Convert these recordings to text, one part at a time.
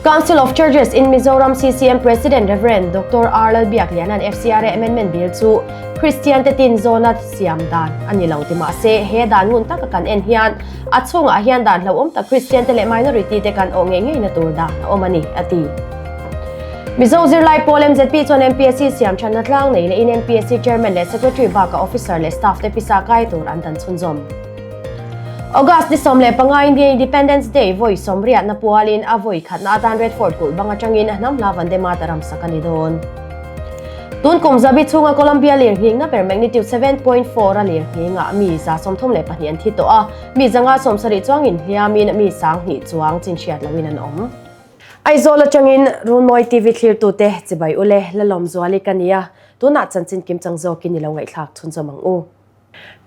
Council of Churches in Mizoram CCM President Rev. Doctor R. Lalbiakliana'n FCRA Amendment Bill chu Kristian te tin zawna siam dan a ni lo ti mah se he dan ngun taka kan en hian a chhungah hian dan hlauhawm tak Kristian te leh minority te kan awh ngei ngeina tur dan a awm a ni, a ti. Mizo zirlai pawl MZP chuan MPSC siam thatna tlang nei lehin MPSC Chairman leh Secretary bakah Officer leh Staff te pisa kai tur an dan chhunzawm. August ni 15 Indian Independence Day vawi sawmriatna pualin a vawi khatna atan Red Fort kulh bang atangin hnam hla Vande Mataram sak a ni dawn. Tun kum zabi chhunga Colombia lirnghingna ber magnitude 7.4 a lirnghingah mi 132 an thi tawh a, mi 170 chuangin hliamin mi 2000 chuang chinhriat loin an awm. Aizawl atangin Runmawi TV thlirtute chibai ule Lalawmzuali ka nia, tunah chanchin kimchang zawkin i lo ngaihthlak chhunzawm ang u.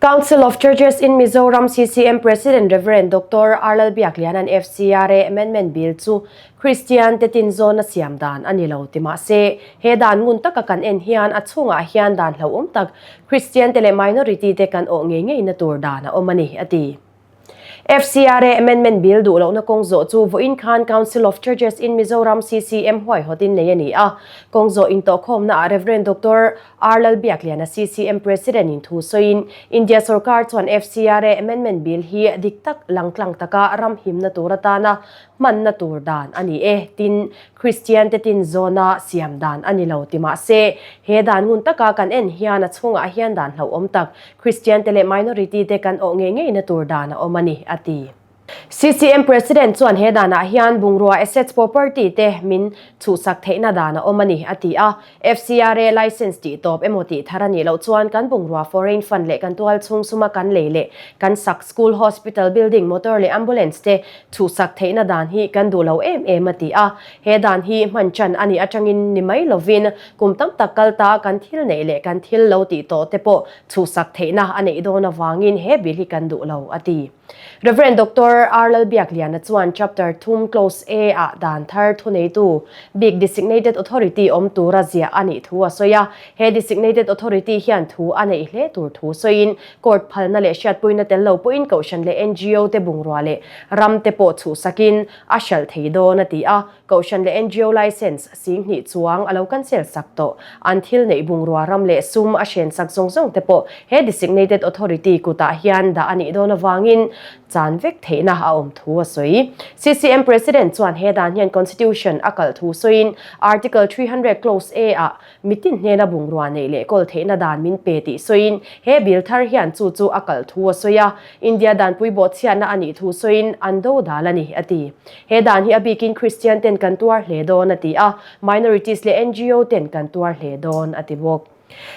Council of Churches in Mizoram, CCM, President Rev. Doctor R. Lalbiakliana'n FCRA Amendment Bill chu Kristian te tin zawna siam dan a ni lo ti mah se, he dan ngun taka kan en hian a chhungah hian dan hlauhawm tak Kristian te leh minority te kan awh ngei ngeina tur dan a awm a ni, a ti. FCRA Amendment Bill duh lohna kawng zawh chu vawiin khan Council of Churches in Mizoram, CCM, huaihawtin nei a ni a. Kawng zawh intawhkhawmna ah Rev. Doctor R. Lalbiakliana CCM President in thu sawiin India sorkar chuan FCRA Amendment Bill hi dik tak langtlang taka ram himna tur atana hmanna tur dan a ni e, tin, Kristian te tin zawna siam dan a ni lo ti mah se, he dan ngun taka kan en hian a chhungah hian dan hlauhawm tak Kristian te leh minority te kan awh ngei ngeina tur dan a awm a ni, a ti. CCM President chuan he danah hian bungrua assets property te min chhuhsak theihna dan a awm a ni, a ti a. FCRA license tih tawp emaw tih thar a nih loh chuan kan bungrua foreign fund leh kan tual chhung suma kan lei leh kan sak school, hospital, building, motor leh ambulance te chhuhsak theihna dan hi kan duh lo em em a ti a. He dan hi hman chan a nih atangin ni mai lovin kum tam tak kal ta kan thil neih leh kan thil lo tih tawh te pawh chhuhsak theihna a neih dawn avangin he bill hi kan duh lo a ti. Rev. Doctor R. Lalbiakliana chuan Chapter thum Clause A ah dan thar thuneitu bik Designated Authority awm tura ziah a nih thu a sawi a. He Designated Authority hian thu a neih hle tur thu sawiin Court phalna leh hriatpuina tel lo pawhin Kohhran leh NGO te bungrua leh ram te pawh chhuhsakin a hralh thei dawn a ti a. Kohhran leh NGO license 20,000 chuang a lo cancel sak tawh. An thil neih bungrua ram leh sum a hren sak zawng zawng te pawh he designated authority kutah hian dah a nih dawn avangin chan vek theihna a awm thu a sawi. CCM President chuan he dan hian Constitution a kalh thu sawiin Article 300 Clause A ah Mitin hnena bungrua neih leh kawl theihna dan min pe tih sawiin he bill thar hian chu chu a kalh thu a sawi a, India danpui bawhchhiatna a nih thu sawiin an do dal a ni, a ti. He dan hi a bikin Kristian ten kan tuar hle dawn a ti a, minorities leh NGO ten kan tuar hle dawn a ti bawk.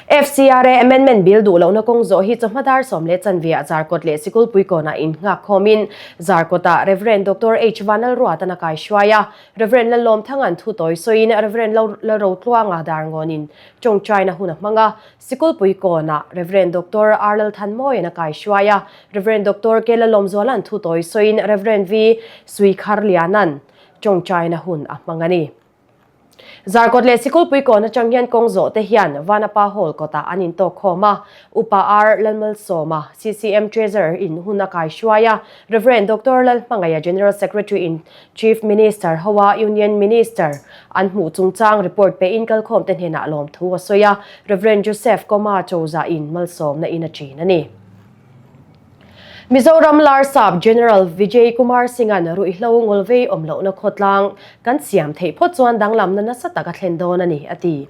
FCRA Amendment Bill duh lohna kawng zawh hi chawhma dar sawm leh chanveah Zarkawt leh Sikulpuikawnah innghak khawmin Zarkawtah Rev. Doctor H. Vanlalruatan a kaihruai a, Rev. Lalawmthanga'n thu tawi sawiin Rev. Lalrotluanga Darngawnin tawngtaina hun a hmang a, Sikulpui kawnah Rev. Doctor R. Lalthanmawia'n a kaihruai a, Rev. Doctor K. Lalawmzuala'n thu tawi sawiin Rev. V. Suikharliana'n tawngtaina hun a hmang a ni. Zarkawt leh Sikulpui kawn atang hian kawng zawh te hian Vanapa Hall kawtah an intawk khawm a, Upa R. Lalmalsawma, CCM Treasurer in hun a kaihruai a, Rev. Doctor Lalhmangaia General Secretary in Chief Minister hoa Union Minister an hmuh chungchang report pein kalkhawmte hnenah lawmthu a sawi a, Rev. Joseph Koma Chawza in malsawmna in a ṭin a ni. Mizoram Larsap General Vijay Kumar Singh-a'n ruihhlo ngawlvei awm lohna khawtlang kan siam theih phawt chuan danglamna nasa tak a thlen dawn a ni, a ti.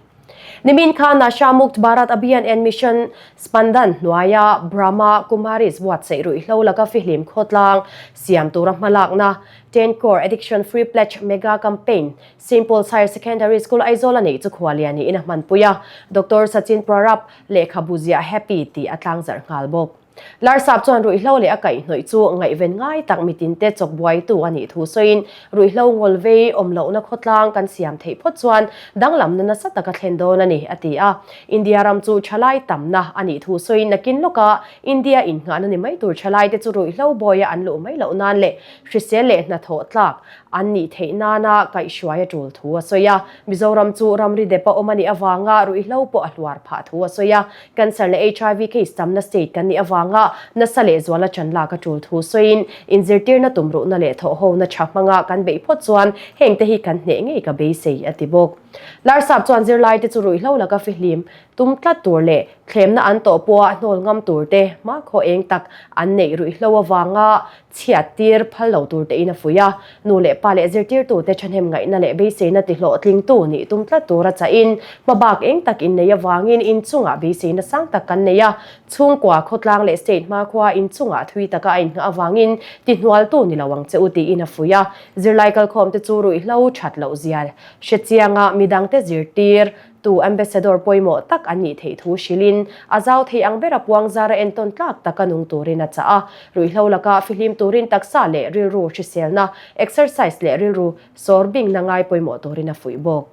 Nimin khan Nasha Mukt Bharat Abhiyan and Mission Spandan hnuaia Brahma Kumaris buatsaih ruihhlo laka fihlim khawtlang siam tura hmalakna Ten Crore Addiction Free Pledge Mega Campaign Saint Paul's Higher Secondary School Aizawl a neih chu khualian niin a hmanpui a, Doctor Sachin Prarab lehkhabu ziah Happy tih a tlangzarh nghal bawk. Larsap chuan ruihhlo leh a kaihhnawih chu ngaihven ngai tak mitinte chawk buaitu a nih thu sawiin, ruihhlo ngawl vei awm lohna khawtlang kan siam theih phawt chuan danglamna nasa taka thlen dawn a ni, a ti a. India ram chu thalai tamna a nih thu sawiin nakin lawka India innghahna ni mai tur thalaite chu ruihhlo bawia an luh mai loh nan leh hrisel leh hnathawh tlak an nih theih nana kaihhruai a tul thu a sawi a. Mizoram chu ramri dep a awm a nih avanga ruihhlo pawh a hluar phah thu a sawi a. Cancer leh HIV case tamna state kan nih avangin. avanga nasa lehzuala ṭan lak a ṭul thu sawiin, inzirtirna tumruhna leh thawhhona ṭha hmanga kan beih phawt chuan hengte hi kan hneh ngei ka beisei, a ti bawk. Larsap chuan zirlaite chu ruihhlo laka fihlim tum tlat tur leh thlemna an tawh pawha hnawl ngam tur te hmakhaw eng tak an neih ruihhlo avanga chhiat tir phal lo tur tein a fuih a. Nu leh pa leh zirtirtute thahnem ngaihna leh beiseina tihlawhtlingtu nih tum tlat tura chahin hmabak eng tak innei avangin inchungah beiseina sang tak kan nei a. Chhungkua, khawtlang leh state hmakhua inchungah thui taka a inngah avangin tihnualtu ni lo ang che u tiin a fuih a. Zirlai kalkhawmte chu ruihhlo that loh zia hre chianga midangte zirtir tu ambassador pawimawh tak an nih theih thu hrilhin a zau thei ang bera puang zara entawn tlak taka nung turin a chah a. Ruihhlo laka fihlim turin taksa leh rilru hriselna, exercise leh rilru sawr bingna ngai pawimawh turin a fuih bawk.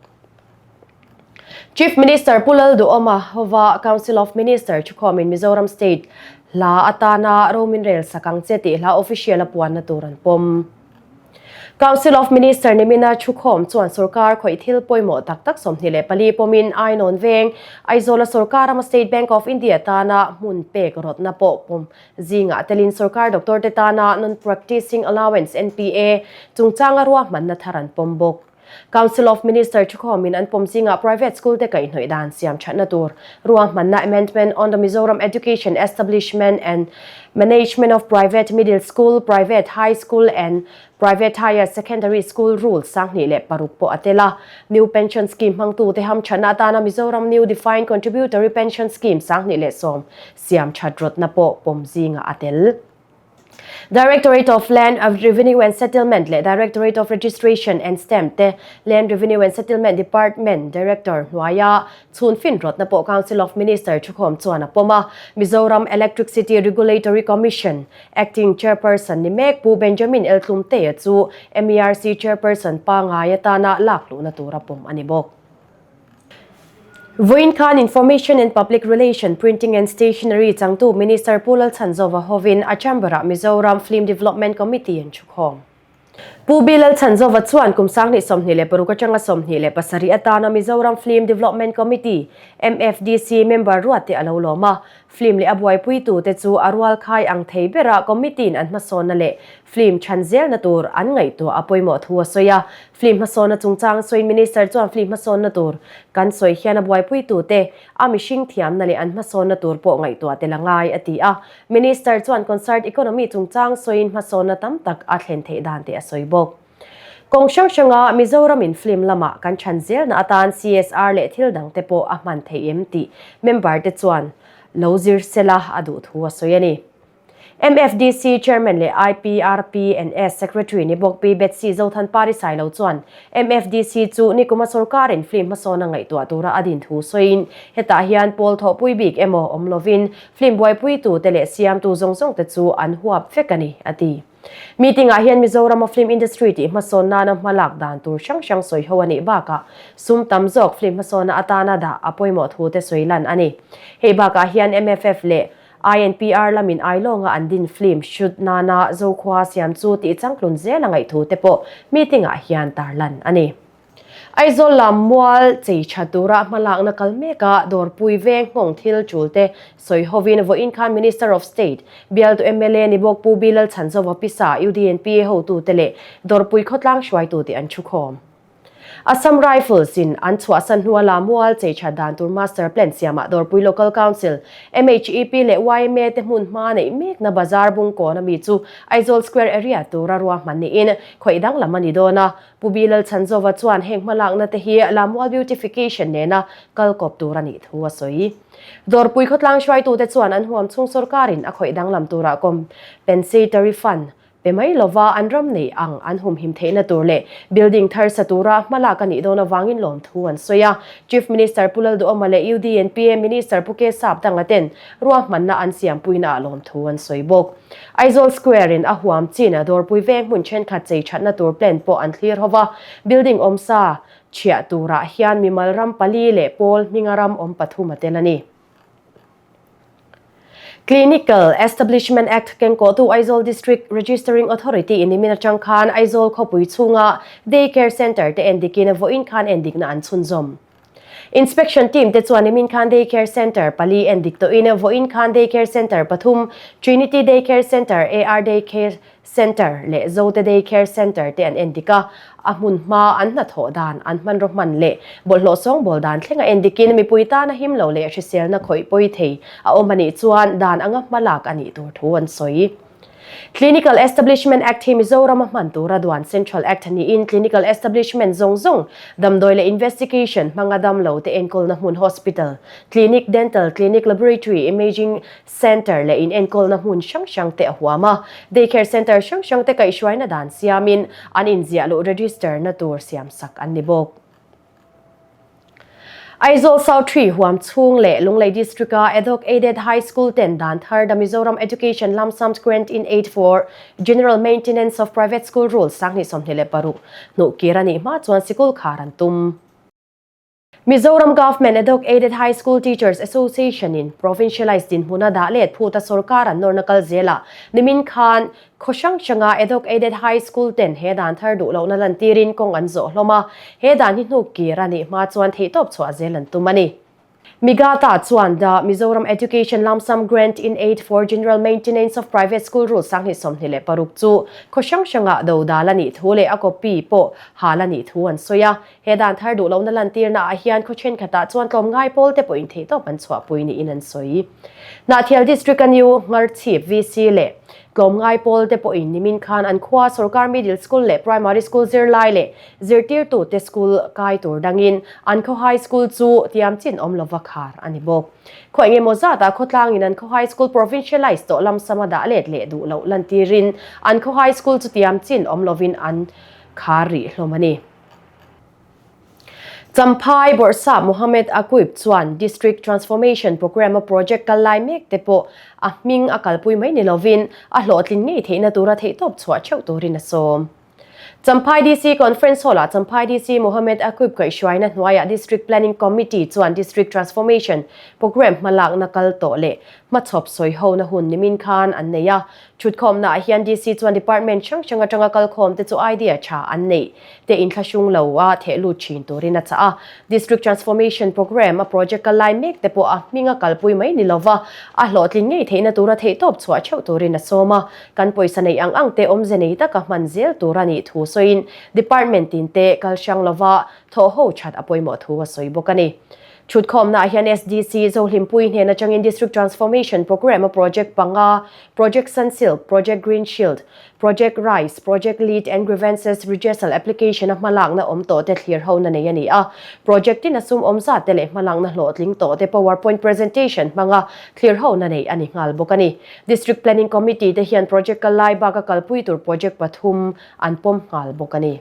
Chief Minister Pu Lalduhawma hova Council of Minister thukhawmin Mizoram State hla atana Romin rel sak ang che tih hla official a puanna tur an pawm. Council of Minister nimina thukhawm chuan sorkar khawih thil pawimawh tak tak 24 pawmin Ainawn veng, Aizawla sorkar rama State Bank of India tana hmun pek rawtna pawh pawm zingah telin sorkar doctor te tana Non-Practicing Allowance, NPA, chungchanga ruahmanna thar an pawm bawk. Council of Minister thukhawmin an pawm zingah private school te kaihhnawih dan siam thatna tur ruahmanna Amendment on the Mizoram Education Establishment and Management of Private Middle School, Private High School and Private Higher Secondary School Rules 2006 pawh a tel a. New Pension Scheme hmangtute hamthatna atana Mizoram New Defined Contributory Pension Scheme 2010 siam that rawtna pawh pawm zingah a tel. Directorate of Land Revenue and Settlement leh Directorate of Registration and Stamp te Land Revenue and Settlement Department Director hnuaia chhunfin rawtna pawh Council of Minister thukhawm chuan a pawm a. Mizoram Electricity Regulatory Commission Acting Chairperson ni mek Pu Benjamin Eltlumtea chu MERC Chairperson pangngai atana lakluhna tura pawm a ni bawk. Vawiin khan Information and Public Relation, Printing and Stationery changtu Minister Pu Lalchhanzova hovin a chamber-ah Mizoram Film Development Committee an thukhawm. Pu B Lalchhanzova chuan kum 2026 atanga 27 atana Mizoram Film Development Committee, MFDC, member ruat te a lo lawm a. Film leh a buaipuitute chu a rualkhai ang thei bera committee-in an hmasawnna leh film chhan zelna tur an ngaihtuah a pawimawh thu a sawi a. Film hmasawnna chungchang sawiin Minister chuan film hmasawnna tur kan sawi hian a buaipuitute a mihring thiamna leh an hmasawnna tur pawh ngaihtuah tel a ngai a ti a. Minister chuan concert economy chungchang sawiin hmasawnna tam tak a thlen theih dan te a sawi bawk. Kawng hrang hranga Mizoramin film lama kan chhan zelna atan CSR leh thil dangte pawh a hman theih em tih member te chuan lo zir sela a duh thu a sawi a ni. MFDC Chairman leh IPRPNS Secretary ni bawk Pi Betsy Zothanpari Sailo chuan MFDC chu nikuma sorkarin film hmasawna ngaihtuah tura a din thu sawiin hetah hian pawl thawhpui bik emaw awm lovin film buaipuitute leh siamtu zawng zawngte chu an huap vek a ni, a ti. Meeting-ah hian Mizorama film industry tih hmasawn nana hmalak dan tur hrang hrang sawi ho a nih bakah sum tam zawk film hmasawna atana dah a pawimawh thu te sawi lan a ni. Hei bakah hian MFF leh INPR lamin Ailawnga an din film shoot nana Zokhua siam chu tih changtlun zel a ngaih thu te pawh meeting-ah hian tarlan a ni. Aizawl lam mual chei tha tura hmalakna kal meka dawrpui veng nghawng thil tul te sawi hovin vawiin khan Minister of State, bialtu mla ni bawk Pu Bilal Chhanzova Pisa, UDNPA hotute leh dawrpui khawtlang hruaitute an thukhawm. Assam Rifles in an chhuahsan hnua lam mual chei that dan tur Master Plan siamah Dawrpui Local Council, MHEP leh yma te hmun hma neih mekna bazar bungkawn ami chu Aizawl Square area tura ruahman niin khawih danglam a ni dawn a. Pu Bilal Chhanzova chuan heng hmalakna te hi Lammual Beautification nena kal kawp tur a nih thu a sawi. Dawrpui khawtlang hruaitute chuan an huam chhung sorkarin a khawih danglam turah compensatory fund pe mai lova an ram nei ang an humhim theihna tur leh building thar sa tura hmalak a nih dawn avangin lawmthu an sawi a. Chief Minister Pu Lalduhawma leh UDNPA Minister Pu K Sapdanga ten ruahmanna an siampuinaah lawmthu an sawi bawk. Aizawl Square in a huam chin a dawrpui veng hmun thenkhat chei thatna tur plan pawh an thlir ho va, building awmsa chhiah turah hian mimal ram pali leh pawl hminga ram awm pathum a tel a ni. Clinical Establishment Act kengkawhtu Aizawl District Registering Authority in nimin atang khan Aizawl khawpui chhunga Day Care Centre te endikin vawiin khan endikna an chhunzawm. Inspection team te chuan nimin khan Day Care Centre pali en dik tawhin vawiin khan Day Care Centre pathum, Trinity Day Care Centre, AR Day Care Centre leh Zote Day Care Centre te an en dik a, a hmun hma an hnathawh dan, an hmanraw hman leh bawlhhlawh sawngbawl dan thleng a en dikin mipui tana him lo leh hriselna khawih pawi thei a awm a nih chuan dan anga hmalak a nih tur thu an sawi. Clinical Establishment Act hi Mizoram a hman tura duan Central Act niin Clinical Establishment zawng zawng, damdawi leh investigation hmanga damlo te enkawlna hmun hospital, clinic, dental clinic, laboratory, imaging centre leh inenkawlna hmun hrang hrang te a huam a. Daycare centre hrang hrang te kaihhruaina dan siamin an inziah luh register na tur siamsak an ni bawk. Aizawl South Tree huam chhung leh Lunglei District-a Ad-hoc Aided High School ten dan thar The Mizoram Education Lump Sum Grant in Aid for General Maintenance of Private School Rules 2026 hnuh kir a nih hma chuan sikul khar an tum. Mizoram Government Ad-hoc Aided High School Teachers Association-in Provincialised dinhmuna dah let phuta sorkar an nawrna kal zelah nimin khan Khaw hrang hranga Ad-hoc Aided High School ten he dan thar duh lohna lantirin kawng an zawh hlawm a, he dan hi hnuk kir a nih hma chuan theihtawp chhuah zel an tum a ni. Migata chuan The Mizoram Education Lump Sum Grant in Aid for General Maintenance of Private School Rules 2026 chu khaw hrang hranga dodal a nih thu leh a copy pawh hal a nih thu an sawi a. He dan thar duh lohna lantirna ah hian khaw thenkhatah chuan tlawmngai pawl te pawhin theihtawp an chhuahpui niin an sawi. Hnahthial District a New Ngharchhip VC leh tlawmngai pawl te pawhin nimin khan an khua Sorkar Middle School leh Primary School zirlai leh zirtirtute school kai tur dangin an khaw High School chu tiam chin awm lova khar a ni bawk. Khaw engemaw zatah khawtlangin an khaw High School provincialised tawh lam sama dah let leh duh loh lantirin an khaw High School chu tiam chin awm lovin an khar rih hlawm a ni. Champhai Bawrhsap Mohammed Aquib chuan District Transformation Programme-a project kal lai mek te pawh a hming a kalpui mai ni lovin a hlawhtlin ngei theihna tura theihtawp chhuah theuh turin a sawm. Champhai DC Conference Hall-ah Champhai DC Mohammed Aquib kaihhruaina hnuaiah District Planning Committee chuan District Transformation Programme hmalakna kal tawh leh hmachhawp sawihona hun nimin khan an nei a. Thutkhawmnaah hian DC chuan department hrang hrang atanga kalkhawm te chu idea tha an neih te inthlahrung lo a theh lut thin turin a chah a. District Transformation Programme a project kal lai mek te pawh a hming a kalpui mai ni lova a hlawhtlin ngei theihna tura theihtawp chhuah theuh turin a sawm a. Kan pawisa neih ang ang te awmze nei taka hman zel tur a nih thu sawiin department tin te kal hrang lova thawh ho that a pawimawh thu a sawi bawk a ni. Thutkhawmnaah hian SDC Zohlimpui hnen atangin District Transformation Programme a project panga, Project Sunsilk, Project Green Shield, Project Rise, Project Lead and Grievances Redressal Application a hmalakna awm tawh te thlir hona nei a ni a. Project tin a sum awm zat te leh hmalakna hlawhtling tawh te PowerPoint presentation hmanga thlir hona nei a ni nghal bawk a ni. District Planning Committee te hian project kal lai baka kalpui tur project pathum an pawm nghal bawk a ni.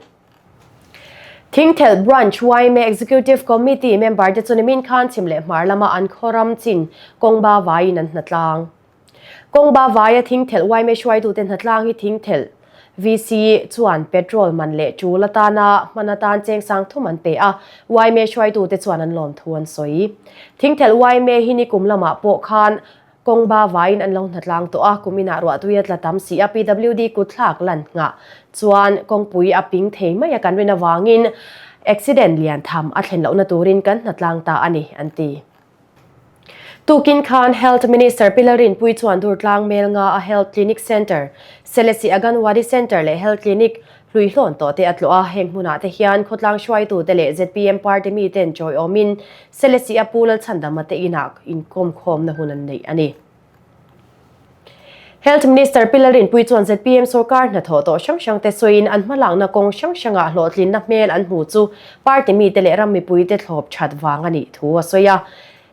Thingthelh Branch yma Executive Committee member te chu nimin khan chhim leh hmar lama an khaw ram chin kawngba vaiin an hnatlang. Kawngba vaia Thingthelh yma hruaitute hnatlang hi Thingthelh VC chuan petrol man leh tul atana hman atan cheng sang thum an pe a, yma hruaitute chuan an lawm thu an sawi. Thingthelh yma hi nikum lamah pawh khan Kawng ba vaiin an lo hnatlang tawh a, kum inah ruahtui a tla tam si a, PWD kutthlak lan nghah chuan kawngpui a ping thei mai a kan rin avangin accident lian tham a thlen lohna turin kan hnatlang ta a ni, an ti. Tukin khan Health Minister Pi Lalrinpuii chuan Durtlang Melnga a Health Clinic Centre, Selesih Aganwadi Centre leh Health Clinic hluihlawn tawh te a tlawh a, heng hmunah te hian khawtlang hruaitute leh zpm party miten chawiawmin Selesih a Pu Lalchhandama te inah inkawmkhawmna hun an neih a ni. Health Minister Pi Lalrinpuii chuan zpm sorkar hnathawh tawh hrang hrang te sawiin an hmalakna kawng hrang hrangah hlawhtlinna hmel an hmu chu party mite leh ram mipuite thlawp that vang a nih thu a sawi a.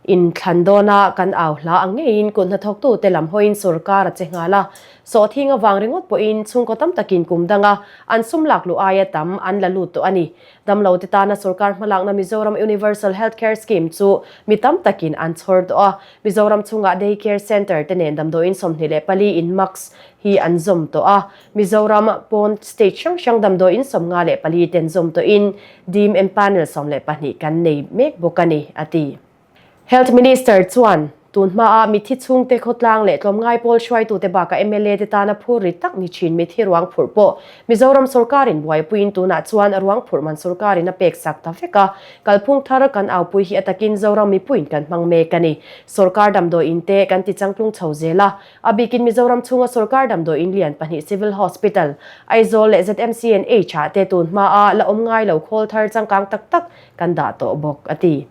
Inthlan dawna kan au hla ang ngeiin kut hnathawktute lam hawiin sorkar a che nghal a. Sawhthing avang ringawt pawhin chhungkaw tam takin kum danga an sum lak luh aia tam an la lut tawh a ni. Damlote tana sorkar hmalakna Mizoram Universal Health Care Scheme chu mi tam takin an chhawr tawh a. Mizoram chhungah Day Care Centre te nen damdawiin 24 in mask hi an zawm tawh a. Mizoram pawn state hrang hrang damdawiin 54 ten zawm tawhin Dim empanel 12 kan nei mek bawk a ni, a ti. Health Minister chuan. Tun hmaa mitthi chhungte khawtlang leh tlawmngai pawl hruaitute bakah mla te tana phur rit tak ni thin mitthi ruang phurh pawh Mizoram sorkarin buaipuiin tunah chuan ruang phurh man sorkarin a pek sak ta vek a, kalphung thar kan aupui hi a takin Zoram mipuiin kan hmang mek a ni. Sorkar damdawiin te kan ti changtlung chho zel a, a bikin Mizoram chhunga sorkar damdawiin lian pahnih Civil Hospital, Aizawl leh ZMCNH ah te tun hmaa la awm ngai lo khawl thar changkang tak tak kan dah tawh bawk, a ti.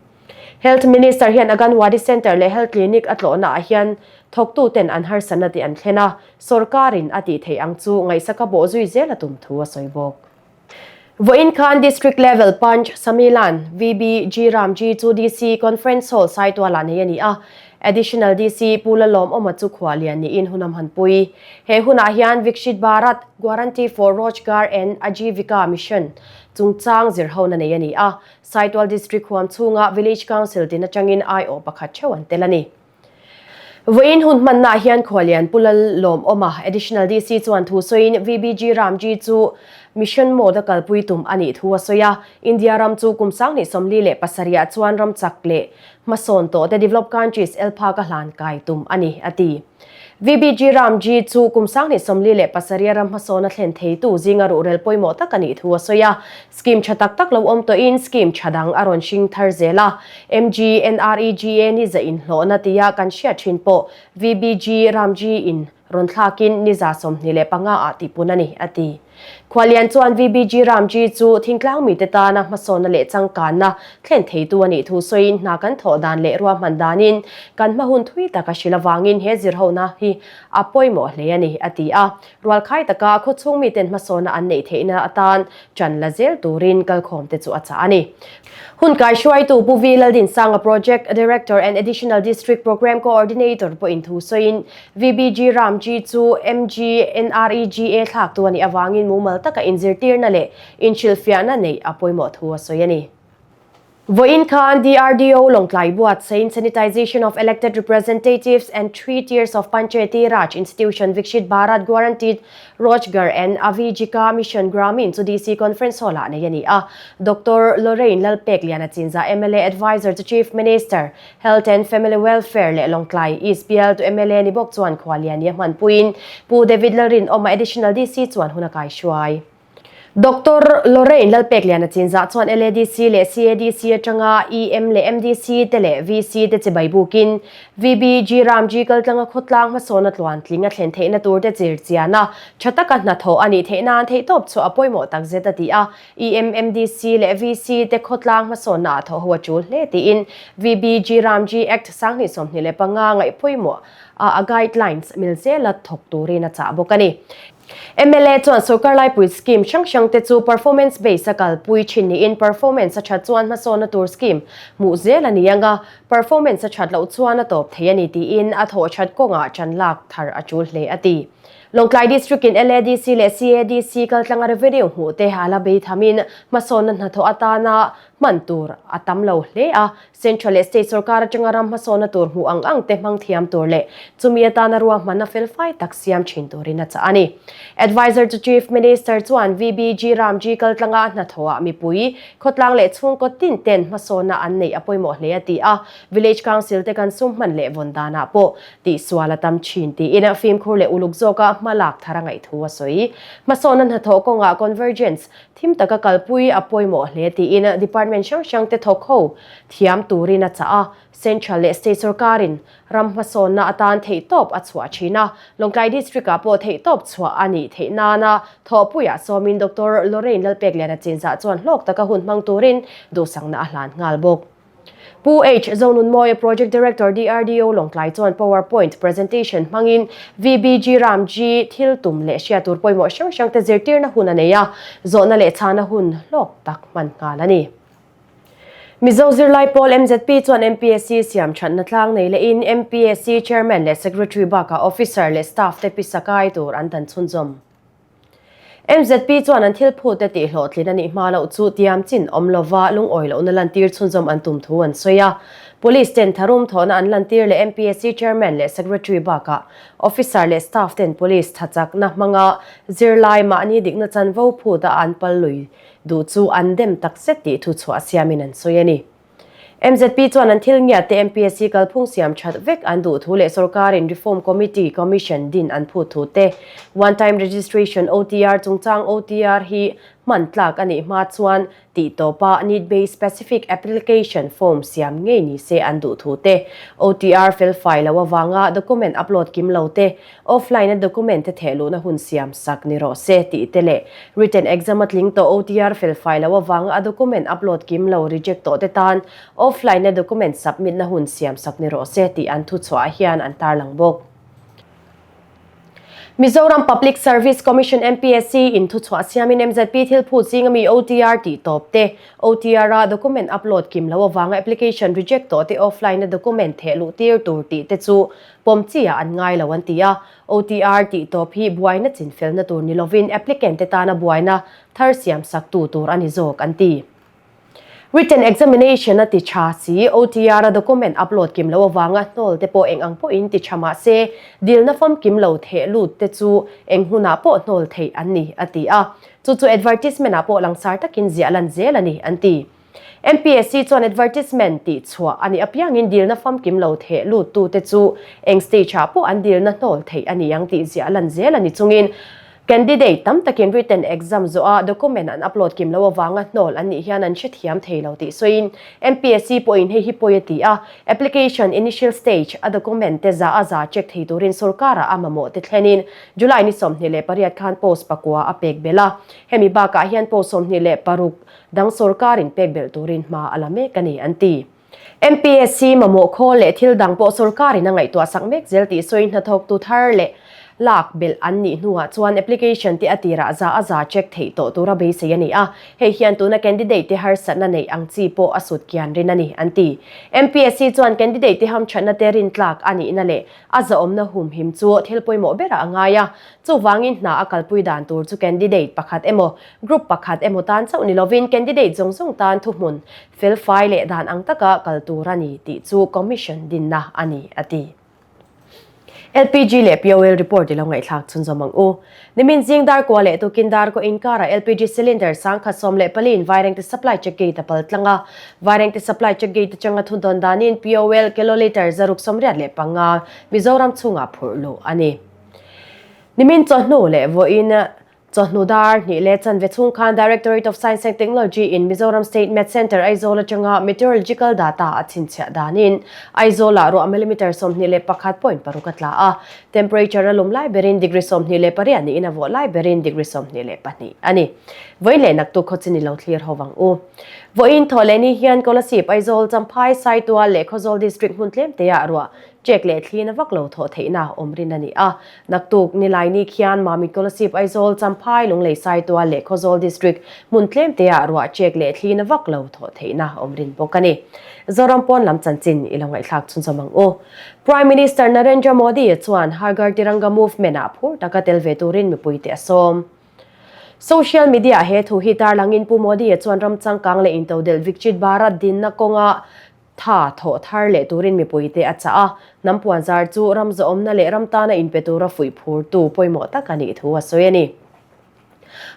Health Minister hian Aganwadi Centre leh Health Clinic a tlawhna ah hian thawktuten an harsatna tih an thlen a, sorkarin a tih theih ang chu ngaihsaka bawh zui zel a tum thu a sawi bawk. Vawiin khan District Level Panch Samilan VB G Ramji chu DC Conference Hall Saitualah nei a ni a, Additional DC Pu Lalawmawma chu khuahlian niin hun a hmanpui. He hunah hian Vikshit Bharat Guarantee for Rojgar and Ajeevika Mission chungchang zirhona nei a ni a, Saitual District huam chhunga Village Council tin atangin aiawh pakhat theuh an tel a ni. Vawiin hun hmannaah hian Khualian Pu Lalawmawma, Additional DC chuan thu sawiin VBG Ramji chu Mission Mode a kalpui tum a nih thu a sawi a. India ram chu kum 2047 ah chuan ram chak leh hmasawn tawh te developed countries el phak a hlan kai tum a ni, a ti. VBG Ramji chu kum 2047 ram hmasawn a thlen theitu zinga ruhrel pawimawh tak a nih thu a sawi a. Scheme tha tak tak lo awm tawhin scheme tha dang a rawn hring thar zel a. MGNREGA ni za inhlawhna tia kan hriat thin pawh VBG Ramji in rawn thlakin ni 25 ah tihpun a ni, a ti. Khualian chuan VBG Ramji chu thingtlang mite tana hmasawnna leh changkanna thlen theitu a nih thu sawiin hna kan thawh dan leh ruahman danin kan hma hun thui tak a hrilh avangin he zirhona hi a pawimawh hle a ni, a ti a. Rualkhai taka khawchhung miten hmasawnna an neih theihna atan ṭan la zel turin kalkhawmte chu a chah a ni. Hun kaihruaitu Pu V Laldinsanga Project Director and Additional District Programme Coordinator pawhin thu sawiin VBG Ramji chu MGNREGA thlaktu a nih avangin mumal taka inzirtirna leh inhrilhfiahna neih a pawimawh thu a sawi a ni. Vawiin khan DRDO Lawngtlai buatsain Sanitization of Elected Representatives and Three Tiers of Panchayati Raj Institution Vikshit Bharat Guaranteed Rojgar and Avijika Mission Gramin chu DC Conference Hall-ah nei a ni a. Doctor Lorraine Lalpekliana Chinzah mla Advisor to Chief Minister, Health and Family Welfare leh Lawngtlai East bial tu mla ni bawk chuan khualian i a hmanpuiin Pu David Lalrinawma Additional DC chuan hun a kaihruai. Doctor Lorraine Lalpekliana Chinzah chuan LADC leh CADC atanga EM leh MDC te leh VC te chibai bukin VBG Ramji kaltlanga khawtlang hmasawna tluantling a thlen theihna tur te chir chian a, tha taka hnathawh a nih theih nan theihtawp chu a pawimawh takzet a ti a. EM, MDC leh VC te khawtlang hmasawnna ah thawh ho a tul hle tiin VBG Ramji Act 2025 ngaih pawimawh a a guidelines mil zela thawk turin a chah bawk a ni. Mla chuan sorkar laipui scheme hrang hrang te chu performance base a kalpui thin niin performance a that chuan hmasawnna tur scheme hmuh zel a ni ang a, performance a that loh chuan a tawp thei a ni tiin a thawh that kawngah tan lak thar a tul hle a ti. Lawngtlai District in LADC leh CADC kaltlanga revenue hmuh te a la bei thamin hmasawnna hnathawh atana hman tur a tam lo hle a, Central leh State sorkar atanga ram hmasawnna tur hmuh ang ang te hmang thiam tur leh chumi atana ruahmanna felfai tak siam thin turin a chah a ni. Adviser to Chief Minister chuan VBG Ramji kaltlanga hnathawhah mipui, khawtlang leh chhungkaw tin ten hmasawnna an neih a pawimawh hle a ti a, Village Council te kan sum hman leh vawn danah pawh tihsual a tam thin tiin fimkhur leh uluk zawka hma lak thar a ngaih thu a sawi. Hmasawnna hnathawh kawngah convergence thim taka kalpui a pawimawh hle tiin department hrang hrang te thawk ho thiam turin a chah a, Central leh State sorkarin ram hmasawnna atan theihtawp a chhuah thin a, Lawngtlai District-ah pawh theihtawp chhuah a nih theih nana thawhpuiah sawmin Doctor Lorraine Lalpekliana Chinzah chuan hlawk taka hun hmang turin duhsakna a hlan nghal bawk. Pu H. Zonunmawia Project Director DRDO Lawngtlai chuan Power Point presentation hmangin VBG Ramji thil tum leh hriat tur pawimawh hrang hrang te zirtirna hun a nei a, zawhna leh chhana hun hlawk tak hman nghal a ni. Mizo zirlai pawl MZP chuan MPSC siam thatna tlang nei lehin MPSC Chairman leh Secretary bakah Officer leh Staff te pisa kai tur an dan chhunzawm. MZP chuan an thil phute tih hlawhtlin a nih hma loh chu tiam chin awm lova lungawi lohna lantir chhunzawm an tum thu an sawi a. Police ten tharum thawhna an lantir leh MPSC Chairman leh Secretary bakah Officer leh Staff ten Police thachakna hmanga zirlai mahni dikna chanvo phuta an pal lui duh chu an dem takzet tih thuchhuah siamin an sawi a ni. MZP chuan an thil ngiat te MPSC kalphung siam that vek an duh thu leh sorkarin Reform Committee Commission din an phut thu te, One Time Registration, OTR, chungchang OTR hi hman tlak a nih hma chuan tih tawpa Need Based Specific Application Form siam ngei ni se an duh thu te, OTR felfai lo avanga document upload kim lo te, Offline a document te theh luhna hun siam sak ni rawh se tih te leh written exam a tling tawh OTR felfai lo avanga a document upload kim lo reject tawh te tan offline a document submit na hun siam sak ni rawh se tih an thuchhuah ah hian an tarlang bawk. Mizoram Public Service Commission, MPSC, in thuchhuah siamin MZP thil phut zing ami OTR tih tawp te, OTR a document upload kim lo avanga application reject tawh te offline a document theh luh tir tur tih te chu Pawm chi ah an ngai lo an ti a, OTR tih tawp hi buaina chinfelna tur ni lovin applicant te tana buaina thar siam sak tu tur a ni zawk an ti. Written examination a ti tha si, OTR a document upload kim lo avanga hnawl te pawh eng ang pawhin ti tha mah se, dilna famkim lo theh lut te chu eng hunah pawh hnawl theih an ni a ti a, chu chu advertisement ah pawh langsar takin ziah lan zel a ni an ti. MPSC chuan advertisement tih chhuah a nih apiangin dilna famkim lo theh luttute chu eng stage ah pawh an dilna hnawl theih a ni ang tih ziah lan zel a ni chungin candidate tam takin written exam zawha document an upload kim lo avanga hnawl an nih hian an hrethiam thei lo tih sawiin MPSC pawhin hei hi pawi a ti a, application initial stage a document te za a za check thei turin sorkarah a mamawh te thlenin July ni 28 khan post pakua a pek belh a, hemi bakah hian post 26 Dang sorkar in pek belh turin hma a la mek a ni, an ti. MPSC mamawh khawl leh thil dang pawh sorkar in a ngaihtuah sak mek zel tih sawi hnathawktu thar leh lak belh an nih hnuah chuan application te a tirah za a za check theih tawh tura beisei a ni a, hei hian tuna candidate te harsatna neih ang chi pawh a sut kian rin a ni, an ti. MPSC chuan candidate te hamthatna te rintlak a nihna leh a zahawmna humhim chu thil pawimawh berah a ngai a, chuvangin hna a kalpui dan tur chu candidate pakhat emaw Group pakhat emaw tan chauh ni lovin candidate zawng zawng tan thuhmun felfai leh dan ang taka kal tur a ni tih chu Commission dinna a ni, a ti. LPG leh POL report i lo ngaihthlak chhunzawm ang u. Nimin zing dar kua leh tukin dar kaw inkarah LPG cylinder 1014 in Vairengte Supply Check Gate a pal tlang a. Vairengte Supply Check Gate atanga thudawn danin POL kilolitre 685 Mizoram chhungah phurh luh a ni. Nimin chawhnu leh vawiin Chawhnu dar hnih leh chanve chhung khan Directorate of Science and Technology in Mizoram State Met Centre Aizawl atanga meteorological data a chhinchhiah danin Aizawlah ruah millimeter 21.6 a tla a, temperature a lum lai berin degree 28 niin a vawh lai berin degree 22 a ni. Vawiin leh naktuk khaw chin i lo thlir ho vang u. Vawiin thawh leh ni hian Kolasib, Aizawl, Champhai, Saitual leh Khawzawl District hmun tlemteah ruah Check leh thli na vak lo thawh theihna awm rin a ni a. Naktuk, Nilaini khian Mamit Kolasib Aizawl, Champhai, Lunglei Saitual leh Khawzawl District hmun tlemteah ruah check leh thli na vak lo thawh theihna awm rin bawk a ni. Zoram pawn lam chanchin i lo ngaihthlak chhunzawm ang u. Prime Minister Narendra Modi chuan Har Ghar Tiranga Movement-ah phur taka tel ve turin mipuite a sawm. Social media-ah he thu hi tarlangin Pu Modi-a chuan ram changkang leh intodelh Vikchit Bharat dinna kawnga Tha thawh thar leh turin mipuite a chah a, hnam puanzar chu ram zawhawmna leh ram tana inpe tura fuih phurtu pawimawh tak a nih thu a sawi a ni.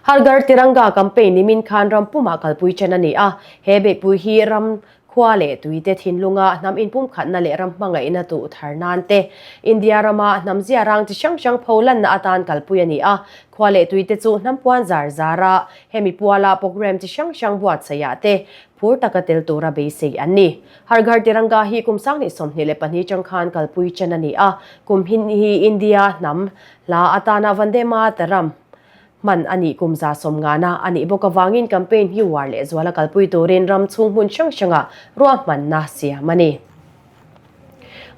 Har Ghar Tiranga campaign nimin khan ram pumah kalpui chen a ni a, he beihpui hi ram khua leh tuite thinlunga hnam inpumkhatna leh ram hmangaihna tuh thar nan te, India rama hnam ziarang chi hrang hrang pho lanna atan kalpui a ni a, khua leh tuite chu hnam puanzar zara hemi puala programme chi hrang hrang buatsaihah te Phur taka tel tura beisei an ni. Har Ghar Tiranga hi kum 2022 chang khan kalpui chen a ni a, kum hin hi India hnam hla atana Vande Mataram hman a nih kum 150 a nih bawk avangin campaign hi uar leh zuala kalpui turin ram chhung hmun hrang hrangah ruahmanna siam a ni.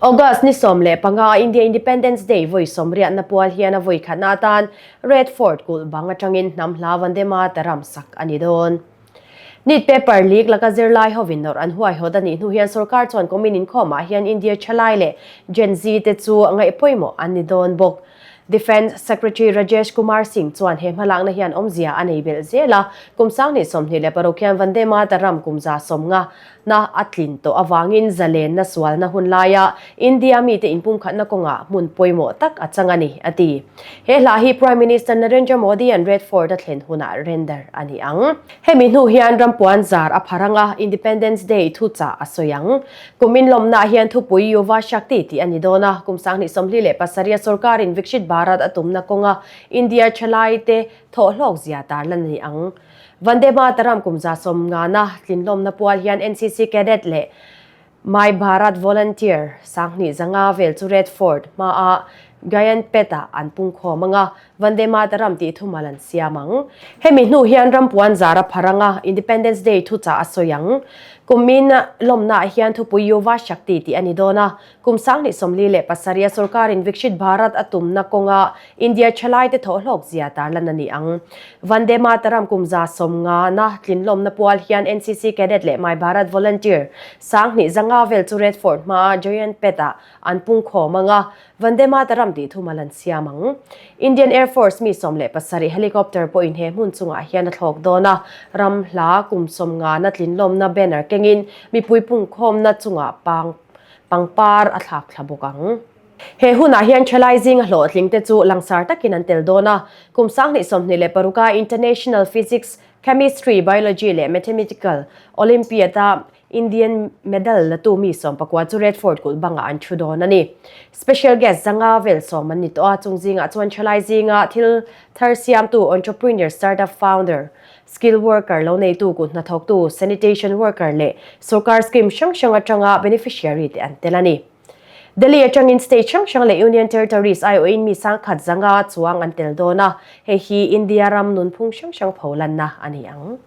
August ni 15 a India Independence Day vawi sawmriatna pual hian a vawi khatna atan Red Fort kulh bang atangin hnam hla Vande Mataram sak a ni dawn. Neet paper leak laka zirlai hovin nawrh an huaihawt a nih hnu hian sorkar chuan kumin inkhawmah hian India thalai leh Gen Z te chu ngaih pawimawh an ni dawn bawk. Defence Secretary Rajesh Kumar Singh chuan he hmalakna hian awmzia a nei belh zel a, kum 2026 hian Vande Mataram kum 150. na a tlin tawh avangin zalenna sualna hun laia India mite inpumkhatna kawngah hmun pawimawh tak a chang a ni, a ti. He hla hi Prime Minister Narendra Modi-a'n Red Fort a thlen hunah render a ni ang. Hemi hnu hian rampuan zar a phar ang a, Independence Day thuchah a sawi ang. Kum inlawmnaah hian thupui Yuva Shakti tih a ni dawn a, kum 2027 a sorkarin Vikshit Bharat a tumna kawnga India thalaite thawhhlawk zia tarlan a ni ang. Vande Mataram kum 150 tlinlawmna pual hian NCC Cadet leh My Bharat Volunteer 2500 vel chu Red Fort hmaa Gyanpet-ah an pungkhawm ang a, Vande Mataram tih thumal an siam ang. Hemi hnu hian rampuan zar a phar ang a, Independence Day thuchah a sawi ang. Kumin lawmnaah hian thupui Yuva Shakti tih a ni dawn a, Kum 2047 a sorkarin Vikshit Bharat a tumna kawnga India thalaite thawhhlawk zia tarlan a ni ang. Vande Mataram kum 150 tlinlawmna pual hian NCC Cadet leh My Bharat Volunteer 2500 vel chu Red Fort hmaa Giant Pet-ah an pungkhawm ang a, Vande Mataram tih thumal an siam ang. Indian Air Force mi 17 helicopter pawhin he hmun chungah hian a thlawk dawn a, ram hla kum 50 tlinlawmna banner kengin mipui pungkhawmna chungah pang Pangpar a thlak thla bawk ang. He hunah hian thalai zinga hlawhtling te chu langsar takin an tel dawn a, kum 2026 a International Physics, Chemistry, Biology leh Mathematical Olympiad-a Indian medal latu mi sawmpakua chu Red Fort kulh bangah an thu dawn a ni. Special guest zanga vel sawm an ni tawh a, chung zingah chuan thalai zinga thil thar siamtu entrepreneur, startup founder, Skill worker lo neitu kut hnathawktu, sanitation worker leh sorkar scheme hrang hrang atanga beneficiary te an tel a ni. Delhi atangin state hrang hrang leh union territories aiawhin mi sangkhat zanga chuang an tel dawn a, hei hi India ram nunphung hrang hrang pholanna a ni ang.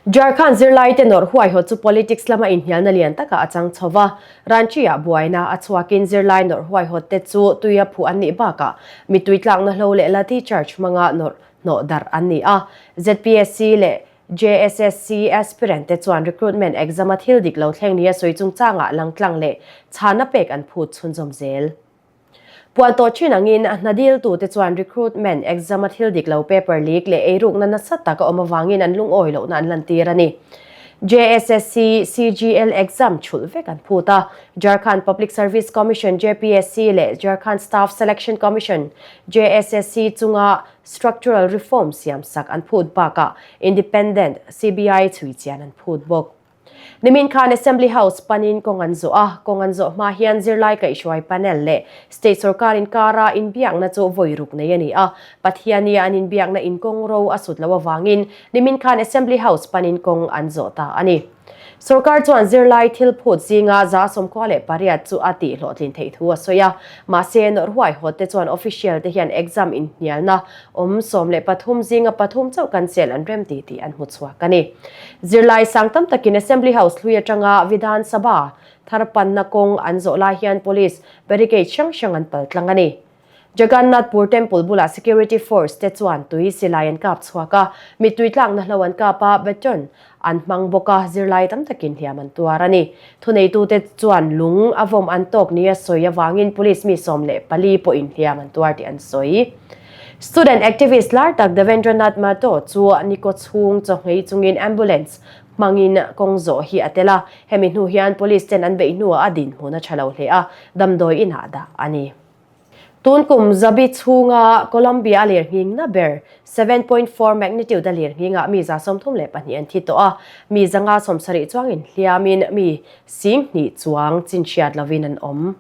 Jharkhand zirlaite nawrh huaihawt chu politics lama inhnialna lian takah a chang chho va, Ranchi-ah buaina a chhuakin zirlai nawrh huaihawt te chu tuia phuh an nih bakah mittui tlakna hlo leh lathi charge hmanga nawrh hnawh darh an ni a. ZPSC leh JSSC aspirant te chuan recruitment exam a thil dik lo thleng nia sawi chungchangah langtlang leh chhana pek an phut chhunzawm zel. Puan tawh thin angin hna diltute chuan recruitment exam a thil dik lo paper leak leh eirukna nasa tak a awm avangin an lungawi lohna an lantir a ni. JSSC CGL exam chhulh vek an phut a, Jharkhand Public Service Commission, JPSC, leh Jharkhand Staff Selection Commission, JSSC, chunga structural reform siamsak an phut bakah Independent CBI chhui chian an phut bawk. Nimin khan Assembly House panin kawng an zawh a, kawng an zawh hma hian zirlai kaihhruai panel leh state sorkar inkara inbiakna chu vawi ruk nei a ni a, Pathiania an inbiakna inkawng ro a sut loh avangin nimin khan Assembly House panin kawng an zawh ta a ni. Sorkar chuan zirlai thil phut zinga 98 chu a tih hlawhtlin theih thu a sawi a, mahse nawrh huaihawt te chuan official te hian exam inhnialna awm 13 zinga pathum chauh cancel an rem ti tih an hmu chhuak a ni. Zirlai sang tam takin Assembly House hlui atanga Vidhan Sabha thar panna kawng an zawh lai hian police barricade hrang hrang an pal tlang a ni. Jagannathpur Temple bulah security force te chuan tui silai an kap chhuak a, mittui tlakna hlo an kap a, baton an hmang bawk a, zirlai tam takin hliam an tuar a ni. Thuneitute chuan lung a vawm an tawk nia sawi avangin police mi 14 pawhin hliam an tuar tih an sawi. Student activist lar tak Devendranath Mahto chu nikaw chhung chawhngei chungin ambulance hmangin kawng zawh hi a tel a, hemi hnu hian police ten an beih hnuah a dinhmun a tha lo hle a, damdawi inah dah a ni. Tun kum zabi chhunga Colombia a lirnghing na ber 7.4 magnitude a lirnghingah mi 32 an thi tawh a, mi 170 chuangin hliamin mi 20,000 chuang chinhriat lovin an awm.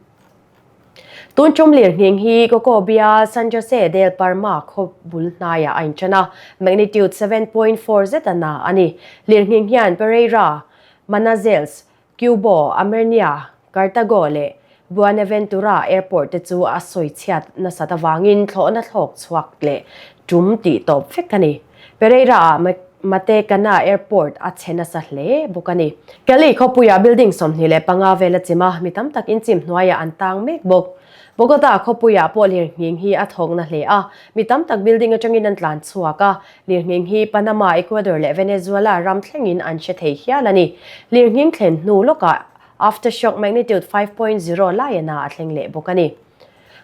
Tun tum lirnghing hi Cocobia San Jose del Parma khaw bul hnaiah a inṭan a, magnitude 7.4 zet a na a ni. Lirnghing hian Pereira, Manazels, Cubo, Armenia, Cartago leh Buenaventura airport te chu a sawi chhiat nasat avangin thlawhna thlawk chhuak leh tum tih tawp vek a ni. Pereira-ah Matecana airport a chhe nasa hle bawk a ni. Cali khawpuiah building 25 vel a chim a, mi tam tak inchim hnuaiah an tang mek bawk. Bogota khawpuiah pawh lirnghing hi a thawkna hle a, mi tam tak building atangin an tlan chhuak a, Lirnghing hi Panama, Ecuador leh Venezuela ram thlengin an hre thei hial a ni. Lirnghing thlen hnu lawkah aftershock magnitude 5.0 lai ana a thleng leh bawk a ni.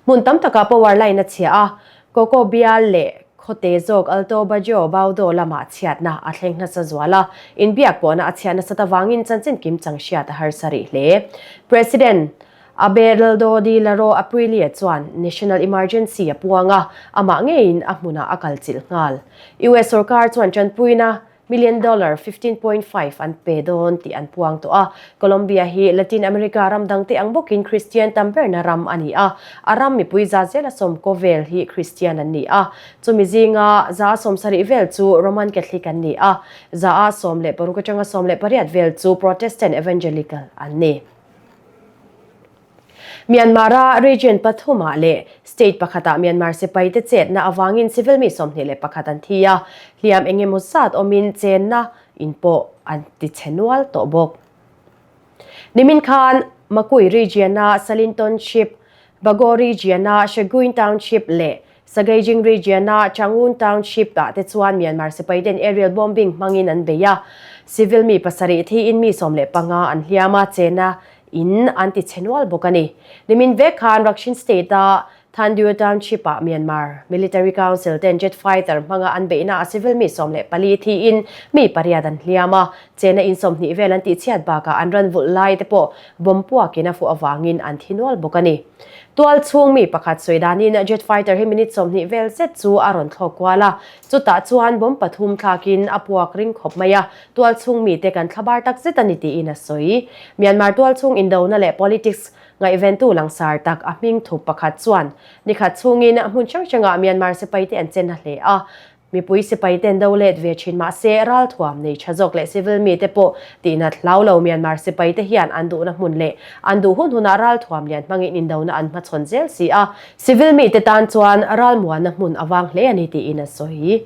Hmun tam takah power line a chhia a, Coco bial leh. Khawte zawk Alto Bajo Baudo lamah chhiatna a thleng nasa zual a, inbiak pawhna a chhiat nasat avangin chanchin kim chang hriat a harsa rih hle. President Abelardo de Laro Aprilia chuan National Emergency a puang a, amah ngeiin a hmunah a kalchilh nghal. US sorkar chuan tanpuina Million dollar 15.5 an pe dawn tih an puang tawh a. Colombia hi Latin America ram dangte ang bawkin Kristian tam berna ram a ni a. A ram mipui za zela sawmkaw vel hi Kristian an ni a. Chumi zinga 70% vel chu Roman Catholic an ni a, 16% atanga 18 vel chu Protestant Evangelical an ni. Myanmar-a region pathumah leh state pakhatah Myanmar sipaite chetna avangin civil mi 21 an thi a, hliam eng emaw zat awmin chenna in pawh an ti chhe nual tawh bawk. Nimin khan Makui region-a Salin Township, Bago region-a Shaguin Township leh Sagaing region-a Changun Township-ah te chuan Myanmar sipaiten aerial bombing hmangin an bei a, civil mi pasarih thiin mi 15 an hliam a, chena in an ti chhe nual bawk a ni. Nimin vek khan Rakhine State-a Thandiu Township-ah Myanmar Military Council ten jet fighter hmanga an beihna a civil mi 14 thiin mi pariat an hliam a, chena in 20 vel an tihchhiat bakah an ran vulh lai te pawh bomb puakin a fuh avangin an thi nual bawk a ni. Tual chhung mi pakhat sawi danin jet fighter hi minute 20 vel zet chu a rawn thlawk kual a, chutah chuan bomb pathum thlakin a puak ring khawp mai a, tual chhung mite kan thlabar tak zet a ni tiin a sawi. Myanmar tual chhung indona leh politics ngaihventu langsar tak a hming thup pakhat chuan nikhat chhungin hmun hrang hrangah Myanmar sipaite an chen a hle a, Mipui sipai ten do let ve thin mahse ralthuam nei tha zawk leh civil mite pawh tihnat hlau lo Myanmar sipai te hian an duhna hmun leh an duh hun hunah ralthuam lian hmangin indona an hmachhawn zel si a, civil mite tan chuan ralmuanna hmun a vang hle a ni tiin a sawi.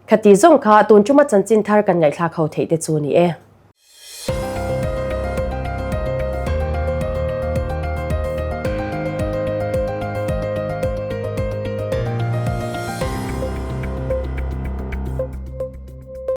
Khati zawng kha tun tuma chanchin thar kan ngaihthlak ho theih te chu ni e.